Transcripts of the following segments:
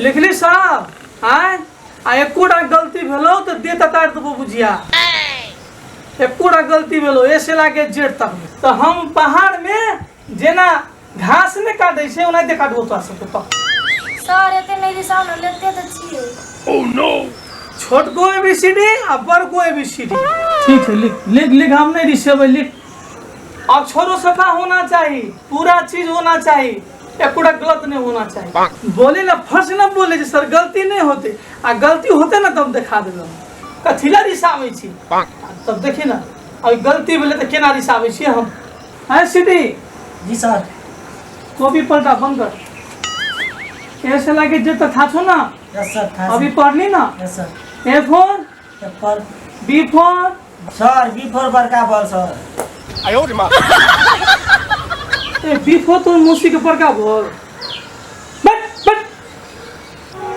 लिखली साहब आय आ एकोटा गलती भेलो तऽ दे ततारि देबो बुझिया। एकोटा गलती भेलो ए से लाके जेड तक में तऽ हम पहाड़ में जेना घास नहि काटै छै ओनाहिते काटबो तोरा सबके पक। सर एते नहि रिसाउ ने, लेते तऽ छियै। छोटको एबीसीडी आ बड़को एबीसीडी। ठीक है, लिख लिख लिख, हम नहीं रिसेबै, लिख। अक्षरों सफा होना चाहिए, पूरा चीज होना चाहिए, एकोटा गलत नहीं होना चाहिए। बोले ना फर्स्ट ना बोले जे सर गलती नहीं होते, आ गलती होते ना तब देखा देबै हम। कथी ला रिसाबै छी? तब देखी ना अभी गलती भेलै तऽ केना रिसाबै छी हम। हैं सिटी? जी सर। कॉपी पलटा बंद कर। ऐसे लागे जे तो था छो ना। यस सर था। अभी पढ़ली ना? Yes sir. A for? Apple. B for? Sir B for बड़का ball sir. A B for तो मौसी के बड़का बॉल। बट बट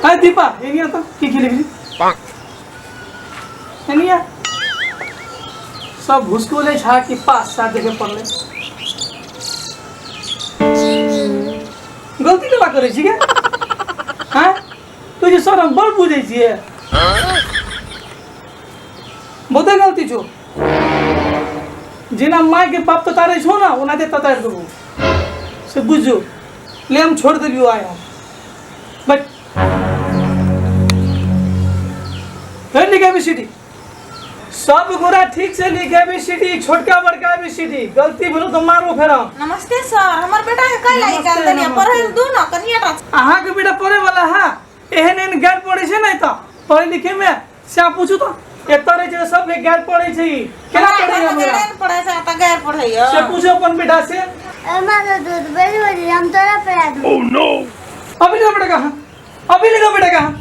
अरे दीपा एनिया तो की की लिखली? एनिया सब घुसकोले छा कि पास साथ देखे पड़ले। गलती केना करै छी गे? हैं तू जे सर हम बड़ बुझै छियै, बहुते गलती छौ। जेना माय के बाप ततारै छौ ना ओनाहिते ततारि देबौ, से बुझ जो। ले हम छोड़ देलियौ आइ हम। बट फेर लिख एबीसीडी, सब गोरा ठीक से लिख एबीसीडी, छोटका बड़का एबीसीडी। गलती भेलो तो मारो फेर हम। नमस्ते सर, हमर बेटा के कैला नमस्ते, निकाल देलियै? नमस्ते। पढ़ै लए दू ने कनिया टा। अहाँके बेटा पढ़े वाला है? एहन एहन गैर पढ़े छै ने तऽ पढ़े लिखे में से अहाँ पूछू तऽ एतऽ रहै छै सबके गैर पढ़े छै ई। केना हमरा पढ़े घरमे हमरा गैरे ने पढ़ै छै तऽ गैर पढ़ैया। से पूछू अपन बेटा से। अम्मा तो दूध बड़ी बड़ी हम तोरा पिला दूँ। अभी ले जाओ बेटा कहाँ, अभी ले जाओ बेटा कहाँ,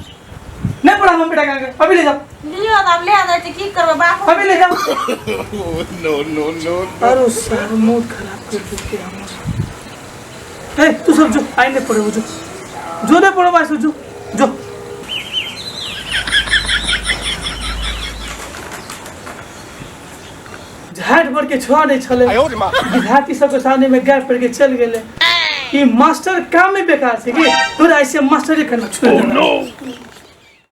नहीं पढ़ा हम बेटा कहाँ, अभी ले जाओ। लियो तऽ आब ले जाइ छै, की करबै बाप। अभी ले जाओ। अरे सर मूड खराब कर देते हमर। ए तू सब जो आई नहीं पढ़े, जो जो नहीं पढ़ो भाई जो जो। झाड़ भर के छोड़ा नहीं छले, विद्यार्थी सबके सामने में गैप पड़ के चल गेले। ई मास्टर काम में बेकार छै कि तोरा ऐसे मास्टरे करना छोड़ देना।